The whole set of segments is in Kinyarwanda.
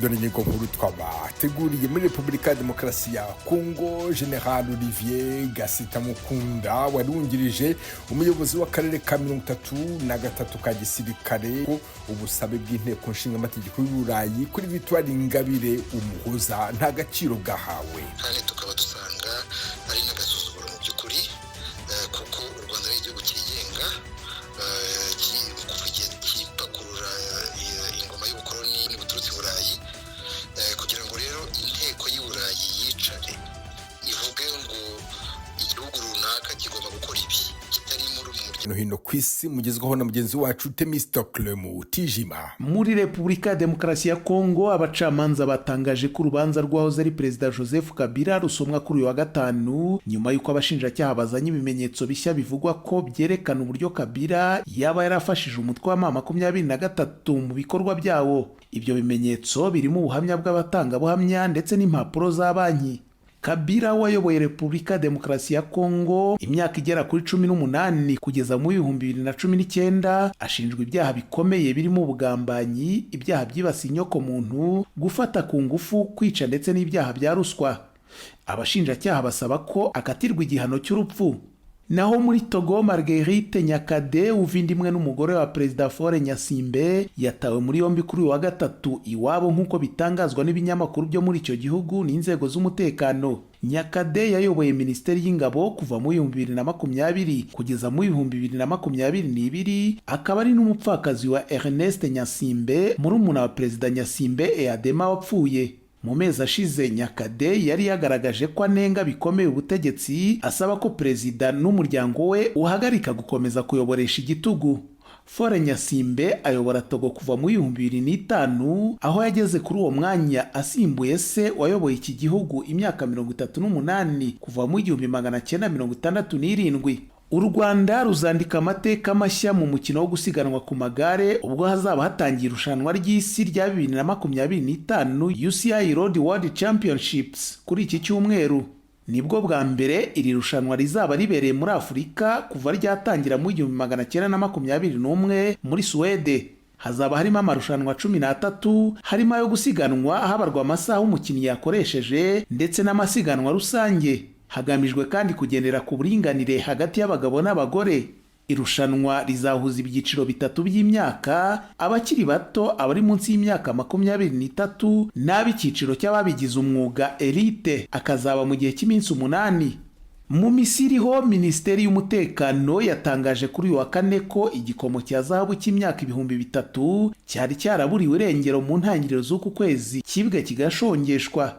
Dore ingingo nkuru twabateguriye. Muri Repubulika ya Demokarasi ya Kongo, General Olivier Gasitamukunda wari wungirije umuyobozi w'akarere ka 33 ka gisirikare, ubusabe bw'Inteko Nshingamategeko y'Uburayi kuri Victoire Ingabire Umuhoza nta gaciro bwahawe. Kandi tukaba dusanga ari n'agasuzuguro mu by'ukuri, kuko u Rwanda ari igihugu cyigenga kuva igihe cyipakurura ingoma y'ubukoloni buturutse i Burayi. Kugira ngo rero Inteko y'i Burayi yicare ivuge ngo igihugu runaka kigomba gukora ibi kitari muri No hino ku isi mugezwaho na mugenzi wacu Temistokle Mutijima. Muri Repubulika ya Demokarasi ya Kongo, abacamanza batangaje ko urubanza rw'uwahoze ari Perezida Joseph Kabila rusomwa kuri uyu wa gatanu, nyuma y'uko abashinjacyaha bazanye ibimenyetso bishya bivugwa ko byerekana uburyo Kabila yaba yarafashije umutwe wa M23 mu bikorwa byawo. Ibyo bimenyetso birimo ubuhamya bw'abatangabuhamya ndetse n'impapuro za banki. Kabila wayoboye Repubulika ya Demokarasi ya Kongo imyaka igera kuri 18 kugeza mu 2019, ashinjwa ibyaha bikomeye birimo ubugambanyi, ibyaha byibasiye inyokomuntu, gufata ku ngufu, kwica ndetse n'ibyaha bya ruswa. Abashinjacyaha basaba ko akatirwa igihano cy'urupfu. Naho muri Togo, Marguerite Nyakade, uvindimwe n'umugore wa Perezida Faure Gnassingbé, yatawe muri yombi kuri uyu wa gatatu iwabo, nk'uko bitangazwa n'ibinyamakuru byo muri icyo gihugu n'inzego z'umutekano. Nyakade yayoboye Minisiteri y'Ingabo kuva mu 2020 kugeza mu 2022, akaba ari n'umupfakazi wa Ernest Gnassingbé, murumuna wa Perezida Gnassingbé Eyadema wapfuye. Mu mezi ashize, Nyakade yari yagaragaje ko anenga bikomeye ubutegetsi, asaba ko perezida n'umuryango we uhagarika gukomeza kuyoboresha igitugu. Faure Gnassingbé ayobora Togo kuva mu 2005, aho yageze kuri uwo mwanya asimbuye se wayoboye iki gihugu imyaka 38 kuva mu 1967. U Rwanda ruzandika amateka mashya mu mukino wo gusiganwa ku magare ubwo hazaba hatangiye irushanwa ry'isi rya 2025, UCI Road World Championships, kuri iki cyumweru. Nibwo bwa mbere iri rushanwa rizaba ribereye muri Afurika kuva ryatangira mu 1921 muri Suwede. Hazaba harimo amarushanwa 13, harimo ayo gusiganwa habarwa amasaha umukinnyi yakoresheje ndetse n'amasiganwa rusange. Hagamijwe kandi kugendera ku buringanire hagati y'abagabo n'abagore. Irushanwa rizahuza ibyiciro bitatu by'imyaka: abakiri bato, abari munsi y'imyaka 23 n'ab'icyiciro cy'ababigize umwuga, elite, akazaba mu gihe cy'iminsi 8. Mu Misiri ho, Minisiteri y'Umutekano yatangaje kuri uyu wa kane ko igikomo cya zahabu cy'imyaka 3000 cyari cyaraburiwe irengero mu ntangiriro z'uku kwezi kibwe kigashongeshwa.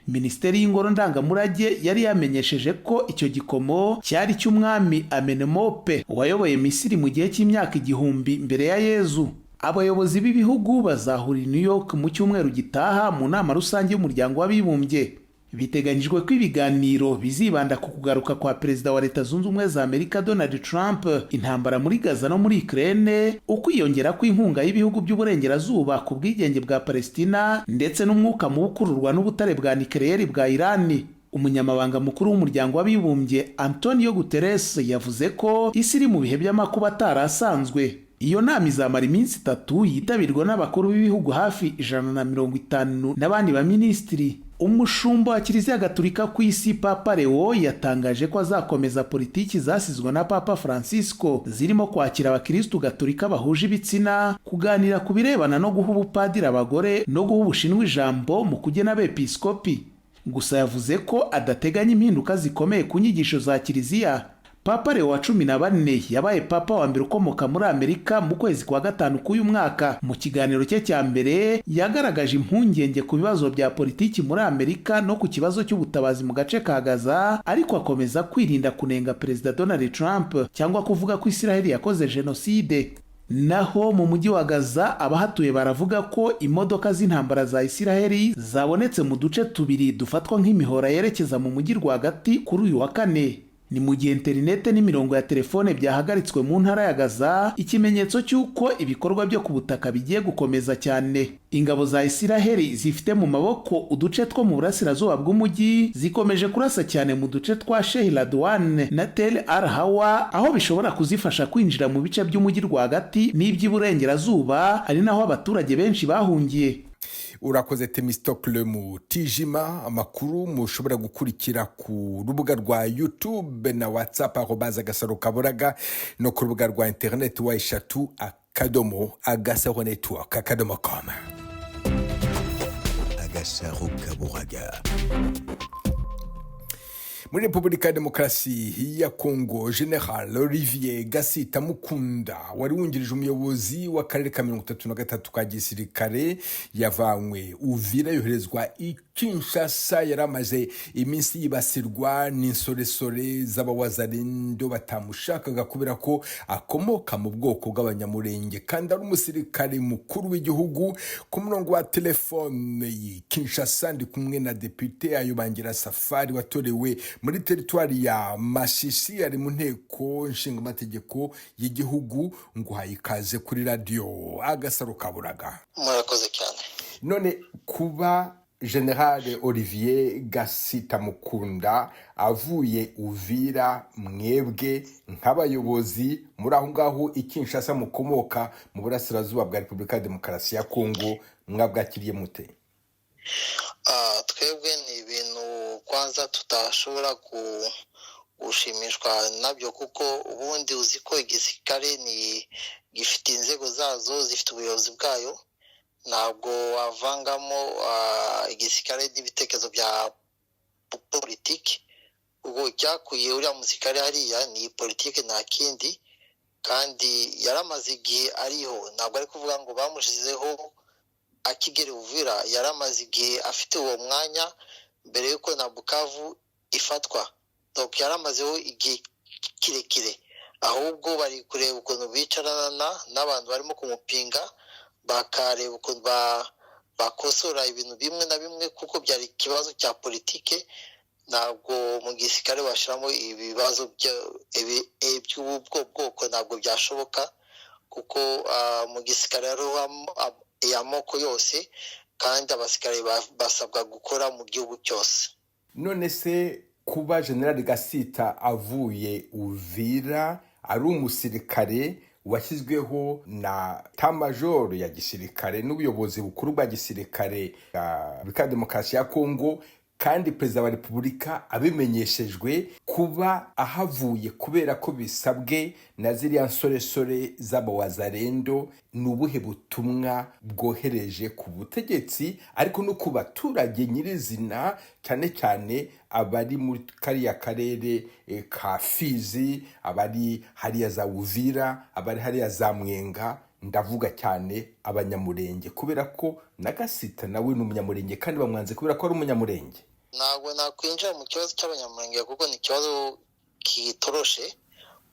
Minisiteri y'Ingoro Ndangamurage yari yamenyesheje ko icyo gikomo cyari cy'umwami Amenemope wayoboye Misiri mu gihe cy'imyaka 1000 mbere ya Yezu. Abayobozi b'ibihugu bazahurira i New York mu cyumweru gitaha mu nama rusange y'Umuryango w'Abibumbye. Biteganyijwe ko ibiganiro bizibanda ku kugaruka kwa Perezida wa Leta Zunze Ubumwe za Amerika Donald Trump, intambara muri Gaza no muri Ukraine, ukwiyongera kw'inkunga y'ibihugu by'uburengerazuba ku bwigenge bwa Palestina ndetse n'umwuka mubi ukururwa n'ubutare bwa nikeleyeri bwa Irani. Umunyamabanga mukuru w'Umuryango w'Abibumbye Antonio Guterres yavuze ko isi iri mu bihe by'amakuba atari asanzwe. Iyo nama izamara iminsi 3, yitabirwa n'abakuru b'ibihugu hafi 150 n'abandi baminisitiri. Umushumba wa Kiliziya Gatulika ku isi, Papa Leo, yatangaje ko azakomeza politiki zasizwe na Papa Francisco, zirimo kwakira abakirisitu gatulika bahuje ibitsina, kuganira ku birebana no guha ubupadiri abagore no guha Ubushinwa ijambo mu kugena abepiskopi. Gusa yavuze ko adateganya impinduka zikomeye ku nyigisho za kiliziya. Papa Leo wa 14 yabaye papa wa mbere ukomoka muri Amerika mu kwezi kwa gatanu k'uyu mwaka. Mu kiganiro cye cya mbere yagaragaje impungenge ku bibazo bya politiki muri Amerika no ku kibazo cy'ubutabazi mu gace ka Gaza, ariko akomeza kwirinda kunenga Perezida Donald Trump cyangwa kuvuga ko Israheli yakoze jenoside. Naho mu mujyi wa Gaza, abahatuye baravuga ko imodoka z'intambara za Isiraheli zabonetse mu duce tubiri dufatwa nk'imihora yerekeza mu mujyi rwagati kuri uyu wa kane. Ni mu gihe interinete n'imirongo ya telefone byahagaritswe mu ntara ya Gaza, ikimenyetso cy'uko ibikorwa byo ku butaka bigiye gukomeza cyane. Ingabo za Isiraheli zifite mu maboko uduce two mu burasirazuba bw'umujyi zikomeje kurasa cyane mu duce twa Sheikh Radwan na Tel Al Hawa, aho bishobora kuzifasha kwinjira mu bice by'umujyi rwagati n'iby'iburengerazuba, ari naho abaturage benshi bahungiye. Urakoze, Temistokle Mutijima. Amakuru mushobora gukurikira ku rubuga rwa YouTube na WhatsApp @AgasaroKaburaga, no ku rubuga rwa interineti www.agasaronetwork.com. Agasaro Kaburaga. Muri Repubulika ya Demokarasi ya Kongo, General Olivier Gasita Mukunda wari wungirije umuyobozi w'akarere ka 33 ka gisirikare yavanywe Uvira yoherezwa i Kinshasa. Yari amaze iminsi yibasirwa n'insoresore z'abawazarindo batamushakaga kubera ko akomoka mu bwoko bw'Abanyamurenge kandi ari umusirikare mukuru w'igihugu. Ku murongo wa telefone y'i Kinshasa ndi kumwe na Depite Ayobangira Safari watorewe muri teritwari ya Masisi, ari mu Nteko Nshingamategeko y'igihugu. Nguhaye ikaze kuri Radiyo Agasaro Kaburaga. Murakoze cyane. None kuba General Olivier Gasita Mukunda avuye Uvira, mwebwe nk'abayobozi muri aho ngaho i Kinshasa mukomoka mu burasirazuba bwa Repubulika ya Demokarasi ya Kongo, mwabwakiriye mute? Twebwe ni ibintu kwanza tutashobora gushimishwa nabyo, kuko ubundi uzi ko igisirikare ni gifite inzego zazo, zifite ubuyobozi bwayo. Ntabwo wavangamo igisirikare n'ibitekerezo bya politiki. Ubwo icyakuye uriya musirikare hariya ni politiki, nta kindi. Kandi yaramaze igihe ariho, ntabwo ari kuvuga ngo bamushyizeho akigera Uvira. Yaramaze igihe afite uwo mwanya mbere y'uko na Bukavu ifatwa, donc yaramazeho igihe kirekire. Ahubwo bari kureba ukuntu bicarana n'abantu barimo kumupinga, bakareba ukuntu bakosora ibintu bimwe na bimwe, kuko byari ikibazo cya politike. Ntabwo mu gisirikare bashyiramo ibibazo by'ubwo bwoko, ntabwo byashoboka, kuko mu gisirikare hariho amoko yose, kandi abasirikare basabwa gukora mu gihugu cyose. None se kuba General Gasita avuye Uvira ari umusirikare washyizweho na état-major ya gisirikare n'ubuyobozi bukuru bwa gisirikare bwa Repubulika ya Demokarasi ya Kongo, kandi Perezida wa Repubulika abimenyeshejwe, kuba ahavuye kubera ko bisabwe na ziriya nsoresore z'abawazarendo, ni ubuhe butumwa bwohereje ku butegetsi, ariko no ku baturage nyirizina, cyane cyane abari muri kariya karere ka Fizi, abari hariya za Uvira, abari hariya za Mwenga? Ndavuga cyane Abanyamurenge, kubera ko na Gasita nawe ni Umunyamurenge, kandi bamwanze kubera ko ari Umunyamurenge. Ntabwo nakwinjira mu kibazo cy'Abanyamurenge, kuko ni ikibazo kitoroshe.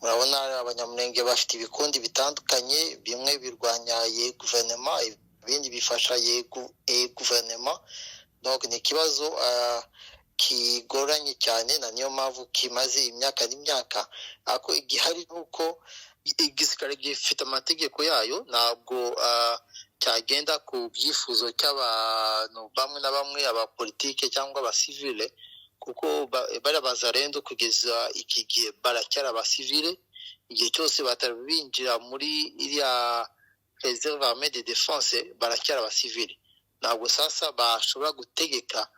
Murabona Abanyamurenge bafite ibikundi bitandukanye, bimwe birwanya ye guverinoma, ibindi bifasha ye guverinoma. Donc ni ikibazo kigoranye cyane, na niyo mpamvu kimaze imyaka n'imyaka. Ariko igihari ni uko igisirikare gifite amategeko yayo, ntabwo cyagenda ku byifuzo cy'abantu bamwe na bamwe, abapolitike cyangwa abasivile, kuko bariya bazarendo kugeza iki gihe baracyari abasivile. Igihe cyose batari binjira muri iriya réserve armée de défense, baracyari abasivile. Ntabwo sasa bashobora gutegeka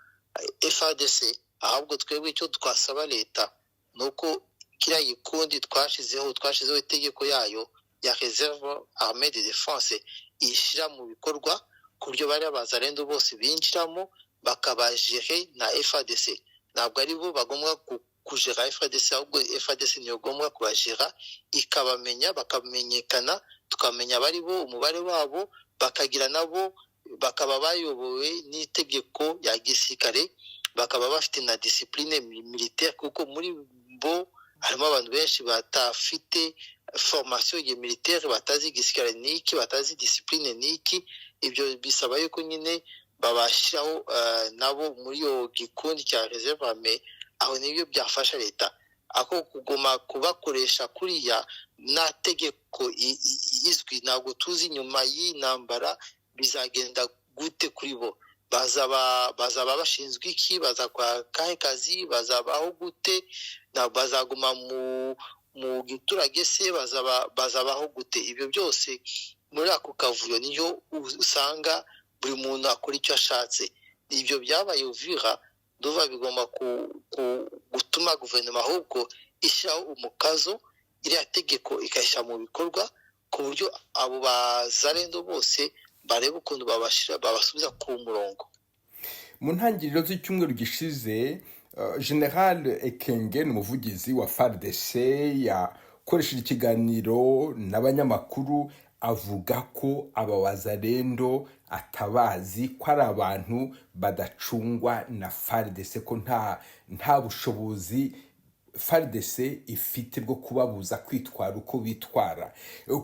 FARDC. Ahubwo twebwe icyo twasaba leta ni uko kiriya gikundi twashizeho itegeko yayo ya réserve armée de défense ishyira mu bikorwa, ku buryo bariya bazarendo bose binjiramo bakabajere na FARDC. Ntabwo ari bo bagomba kujera FARDC, ahubwo FARDC niyo gombwa kubajera, ikabamenya, bakamenyekana, tukamenya abari bo, umubare wabo, bakagira nabo bakaba bayobowe n'itegeko ya gisirikare, bakaba bafite na discipline militaire, kuko muri bo harimo abantu benshi batafite formation ya militaire, batazi igisirikare niki, batazi discipline niki. Ibyo bisaba yuko nyine babashyiraho nabo muri iyo gikundi cya réserve armée. Aho nibyo byafasha leta. Ako kuguma kubakoresha kuriya nta tegeko izwi, ntabwo tuzi nyuma y'intambara bizagenda gute kuri bo. Bazaba bashinzwe iki? Bazakora kahe kazi? Bazabaho gute? Bazaguma mu giturage se? Bazabaho gute? Ibyo byose muri ako kavuyo niyo usanga. Buri muntu akora icyo ashatse. Ibyo byabaye Uvira, duva bigomba gutuma guverinoma ahubwo ishyiraho umukazo, iriya tegeko ikayishyira mu bikorwa, ku buryo abo bazarendo bose bareba ukuntu babasubiza ku murongo. Mu ntangiriro z'icyumweru gishize, General Ekenge, ni umuvugizi wa FARDC, yakoresheje ikiganiro n'abanyamakuru avuga ko aba wazarendo atabazi, ko ari abantu badacungwa na FARDC, ko nta bushobozi FARDC ifite bwo kubabuza kwitwara uko bitwara.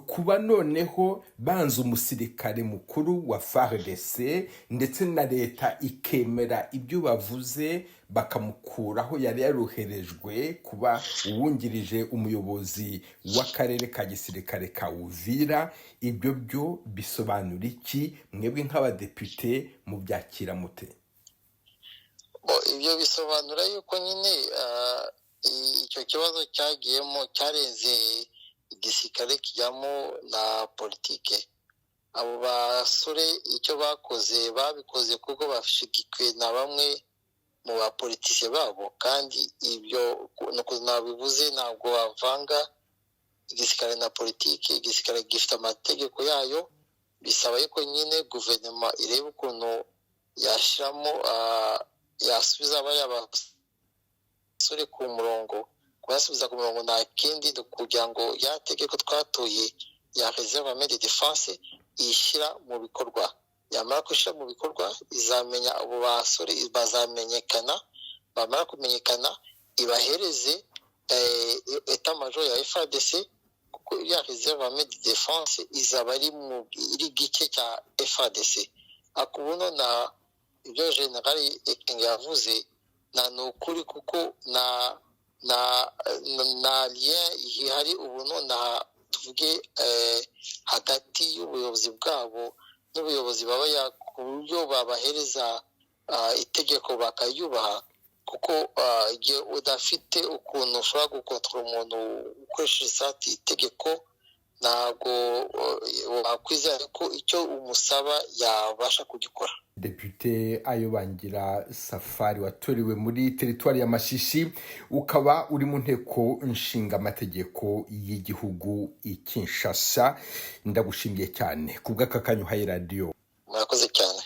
Kuba noneho banze umusirikare mukuru wa FARDC, ndetse na leta ikemera ibyo bavuze, bakamukuraho yari yaroherejwe kuba uwungirije umuyobozi w'akarere ka gisirikare ka Uvira, ibyo byo bisobanura iki? Mwebwe nk'abadepite mubyakira mute? Ibyo bisobanura yuko nyine icyo kibazo cyagiyemo, cyarenze igisirikare, kijyamo na politike. Abo basore icyo bakoze, babikoze kuko bashigikiwe na bamwe mu bapolitisiye babo. Kandi ibyo nabivuze, ntabwo bavanga igisirikare na politiki. Igisirikare gifite amategeko yayo. Bisaba yuko nyine guverinoma ireba ukuntu yashyiramo, yasubiza bariya basore ku murongo. Kuyasubiza ku murongo nta kindi, kugira ngo ya tegeko twatoye ya réserve de défense iyishyira mu bikorwa. Yamara gushyira mu bikorwa, izamenya abo basore, bazamenyekana. Bamara kumenyekana, ibahereze état-major ya FARDC, kuko ya réserve de défense izaba ari mu iri gice cya FARDC. Akubuno na ibyo General Ekenge yavuze na ni ukuri, kuko na lien ihari ubu nonaha, tuvuge, hagati y'ubuyobozi bwabo n'ubuyobozi baba, ku buryo babahereza itegeko bakayubaha, kuko igihe udafite ukuntu ushobora gukontorora umuntu ukoresheje sati itegeko, ntabwo wakwizera ko icyo umusaba yabasha kugikora. Depite Ayobangira Safari, watorewe muri teritwari ya Masisi, ukaba uri mu Nteko Nshingamategeko y'igihugu i Kinshasa, ndagushimiye cyane ku bw'aka kanya uhaye radiyo. Murakoze cyane.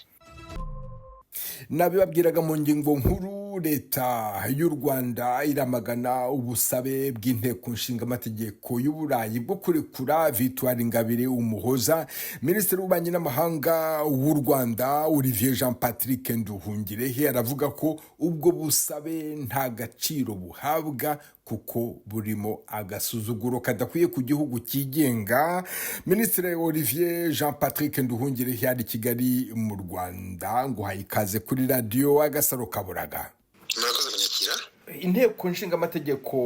Nabibabwiraga mu ngingo nkuru, Leta y'u Rwanda iramagana ubusabe bw'Inteko Nshingamategeko y'Uburayi bwo kurekura Victoire Ingabire Umuhoza. Minisitiri w'Ububanyi n'Amahanga w'u Rwanda, Olivier Jean Patrick Nduhungirehe, aravuga ko ubwo busabe nta gaciro buhabwa kuko burimo agasuzuguro kadakwiye ku gihugu cyigenga. Minisitiri Olivier Jean Patrick Nduhungirehe ari Kigali mu Rwanda. Ngo ikaze kuri Radiyo Agasaro Kaburaga. Murakoze kunyakira. Inteko Nshingamategeko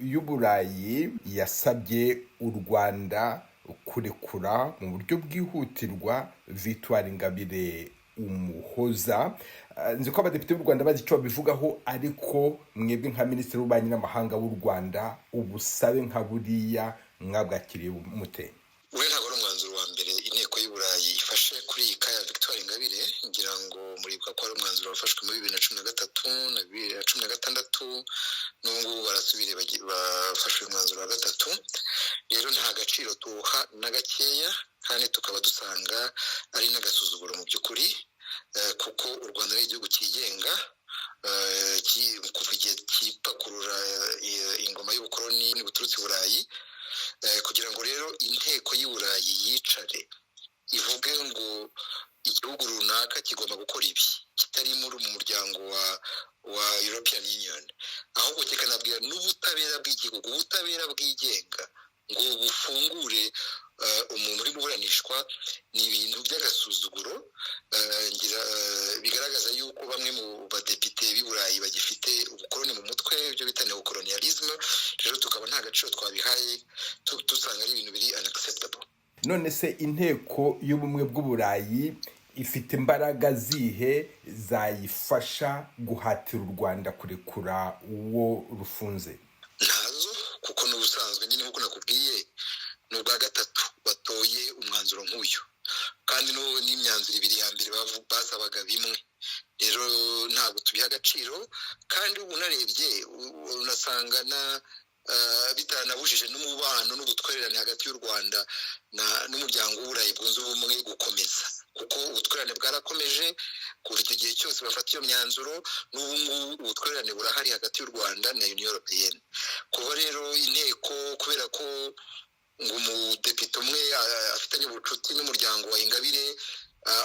y'Uburayi yasabye u Rwanda kurekura mu buryo bwihutirwa Victoire Ingabire Umuhoza. Nzi ko abadepite b'u Rwanda bazi icyo babivugaho, ariko mwebwe nka minisitiri w'ububanyi n'amahanga w'u Rwanda, ubusabe nka buriya mwabwakiriye mute? We, ntabwo ari umwanzuro wa mbere Inteko y'Uburayi ifashe kuri iyi cas ya Victoire Ingabire. Ngira ngo muribuka ko ari umwanzuro wafashwe muri 2013 na 2016, n'ubu ngubu barasubire bafashe umwanzuro wa gatatu. Rero nta gaciro tuwuha na gakeya, kandi tukaba dusanga ari n'agasuzuguro mu by'ukuri, kuko u Rwanda ari igihugu cyigenga kuva igihe cyipakurura ingoma y'ubukoloni buturutse i Burayi. Kugira ngo rero Inteko y'i Burayi yicare ivuge ngo igihugu runaka kigomba gukora ibi, kitari muri mu muryango wa European Union, ahubwo kikanabwira n'ubutabera bw'igihugu, ubutabera bwigenga, ngo bufungure umuntu uri buburanishwa, ni ibintu by'agasuzuguro bigaragaza yuko bamwe mu badepite b'i Burayi bagifite ubukoloni mu mutwe, ibyo bita néocolonialisme. Rero tukaba nta gaciro twabihaye, dusanga ari ibintu biri unacceptable. None se Inteko y'Ubumwe bw'Uburayi ifite imbaraga zihe zayifasha guhatira u Rwanda kurekura uwo rufunze? Ntazo, kuko n'ubusanzwe nyine, nk'uko nakubwiye, ni ubwa gatatu batoye umwanzuro nk'uyu. Kandi n'imyanzuro ibiri ya mbere basabaga bimwe. Rero ntabwo tubiha agaciro, kandi unarebye unasanga na bitanabujije n'umubano n'ubutwererane hagati y'u Rwanda n'umuryango w'Uburayi bwunze ubumwe gukomeza, kuko ubutwererane bwarakomeje kuva icyo gihe cyose bafata iyo myanzuro. N'ubu ngubu ubutwererane burahari hagati y'u Rwanda na Union Européenne. Kuba rero inteko, kubera ko ngo umudepite umwe afitanye ubucuti n'umuryango wa Ingabire,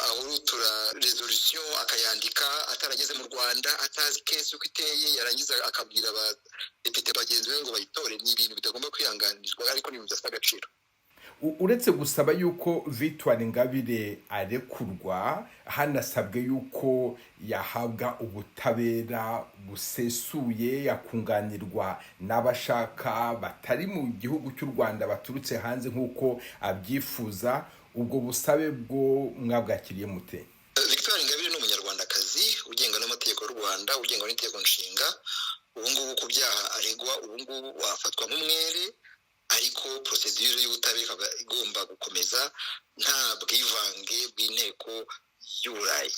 ahurutura résolution akayandika atarageze mu Rwanda, atazi case uko iteye, yarangiza akabwira abadepite bagenzi be ngo bayitore, ni ibintu bitagomba kwihanganirwa, ariko ni ibintu bidafite agaciro. Uretse gusaba yuko Victoire Ingabire arekurwa, hanasabwe yuko yahabwa ubutabera busesuye, yakunganirwa n'abashaka batari mu gihugu cy'u Rwanda, baturutse hanze nk'uko abyifuza, ubwo busabe bwo mwabwakiriye mute? Victoire Ingabire ni Umunyarwandakazi ugenga n'amategeko y'u Rwanda, ugengwa n'Itegeko Nshinga. Ubu ngubu ku byaha aregwa, ubu ngubu wafatwa nk'umwere, ariko procédure y'ubutabera ikaba igomba gukomeza nta bwivange bw'inteko y'Uburayi.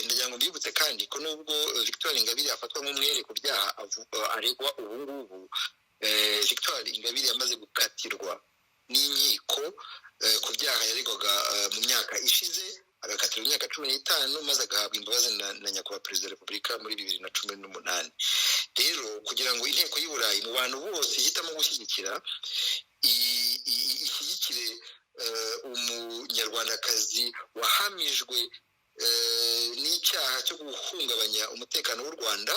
Ndagira ngo mbibutse kandi ko nubwo Victoire Ingabire afatwa nk'umwere ku byaha aregwa ubu ngubu, Victoire Ingabire yamaze gukatirwa n'inkiko ku byaha yaregwaga mu myaka ishize, agakatirwa imyaka 15, maze agahabwa imbabazi na Nyakubahwa Perezida wa Repubulika muri 2018. Rero kugira ngo inteko y'i Burayi, mu bantu bose ihitamo gushyigikira, ishyigikire Umunyarwandakazi wahamijwe n'icyaha cyo guhungabanya umutekano w'u Rwanda,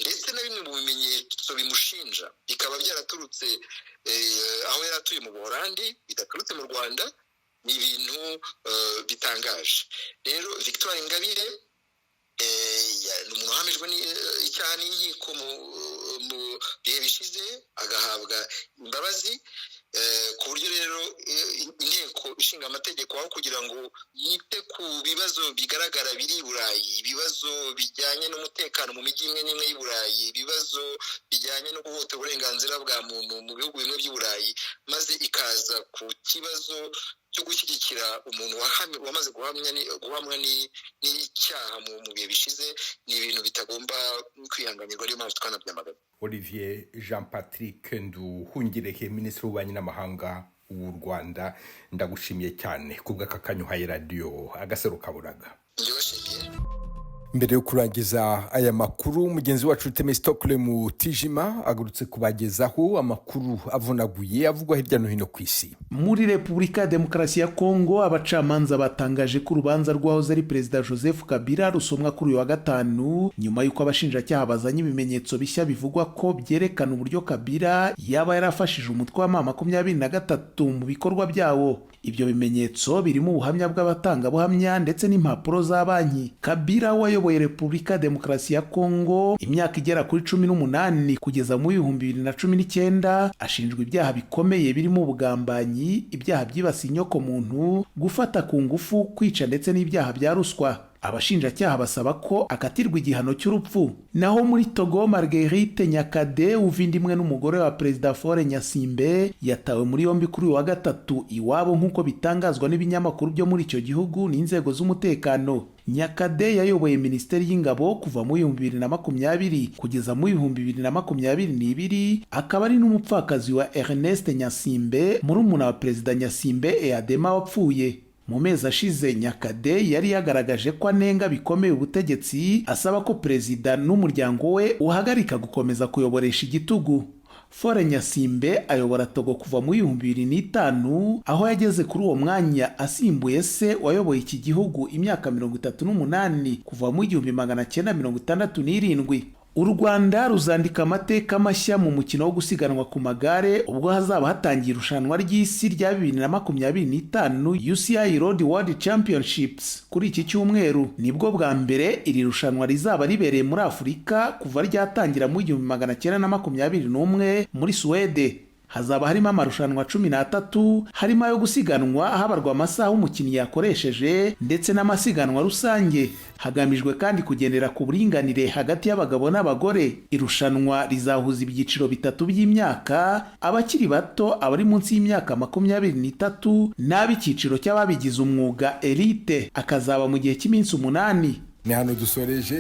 ndetse na bimwe mu bimenyetso bimushinja bikaba byaraturutse aho yari atuye mu Buholandi, bidaturutse mu Rwanda, ni ibintu bitangaje. Rero Victoire Ingabire ni umuntu uhamijwe icyaha n'inkiko mu bihe bishize, agahabwa imbabazi, ku buryo rero Inteko Ishinga Amategeko, aho kugira ngo yite ku bibazo bigaragara biri i Burayi, ibibazo bijyanye n'umutekano mu mijyi imwe n'imwe y'i Burayi, ibibazo bijyanye no guhohotera uburenganzira bwa muntu mu bihugu bimwe by'i Burayi, maze ikaza ku kibazo cyo gushyigikira umuntu wamaze guhamwa n'icyaha mu bihe bishize, ni ibintu bitagomba kwihanganirwa. Ariyo mpamvu twanabyamagana. Olivier Jean Patrick Nduhungirehe, Minisitiri w'Ububanyi n'Amahanga w'u Rwanda, ndagushimiye cyane kubw'aka kanya uhaye Radiyo Agasaro Kaburaga. Ndibashimiye. Mbere yo kurangiza aya makuru, mugenzi wacu Temistokle Mutijima agarutse kubagezaho amakuru avunaguye avugwa hirya no hino ku isi. Muri Repubulika ya Demokarasi ya Kongo, abacamanza batangaje ko urubanza rw'uwahoze ari Perezida Joseph Kabila rusomwa kuri uyu wa gatanu, nyuma y'uko abashinjacyaha bazanye ibimenyetso bishya bivugwa ko byerekana uburyo Kabila yaba yarafashije umutwe wa M23 mu bikorwa byawo. Ibyo bimenyetso birimo ubuhamya bw'abatangabuhamya ndetse n'impapuro za banki. Kabila wayoboye Repubulika ya Demokarasi ya Kongo imyaka igera kuri 18 kugeza mu 2019, ashinjwa ibyaha bikomeye birimo ubugambanyi, ibyaha byibasiye inyokomuntu, gufata ku ngufu, kwica ndetse n'ibyaha bya ruswa. Abashinjacyaha basaba ko akatirwa igihano cy'urupfu. Naho muri Togo, Marguerite Gnakadé, uvindimwe n'umugore wa Perezida Faure Gnassingbé, yatawe muri yombi kuri uyu wa gatatu iwabo, nk'uko bitangazwa n'ibinyamakuru byo muri icyo gihugu n'inzego z'umutekano. Gnakadé yayoboye Minisiteri y'Ingabo kuva mu 2020 kugeza mu 2022, akaba ari n'umupfakazi wa Ernest Gnassingbé, murumuna wa Perezida Gnassingbé Eyadema wapfuye mu mezi ashize. Gnakadé yari yagaragaje ko anenga bikomeye ubutegetsi, asaba ko perezida n'umuryango we uhagarika gukomeza kuyoboresha igitugu. Faure Gnassingbé ayobora Togo kuva mu 2005, aho yageze kuri uwo mwanya asimbuye se wayoboye iki gihugu imyaka 38 kuva mu 1967. U Rwanda ruzandika amateka mashya mu mukino wo gusiganwa ku magare ubwo hazaba hatangiye irushanwa ry'isi rya 2025 UCI Road World Championships kuri iki cyumweru. Nibwo bwa mbere iri rushanwa rizaba ribereye muri Afurika kuva ryatangira mu 1921 muri Suwede. Hazaba harimo amarushanwa 13, harimo ayo gusiganwa habarwa amasaha umukinnyi yakoresheje ndetse n'amasiganwa rusange. Hagamijwe kandi kugendera ku buringanire hagati y'abagabo n'abagore. Irushanwa rizahuza ibyiciro bitatu by'imyaka: abakiri bato, abari munsi y'imyaka 23 n'ab'icyiciro cy'ababigize umwuga, elite, akazaba mu gihe cy'iminsi 8. Ni hano dusoreje.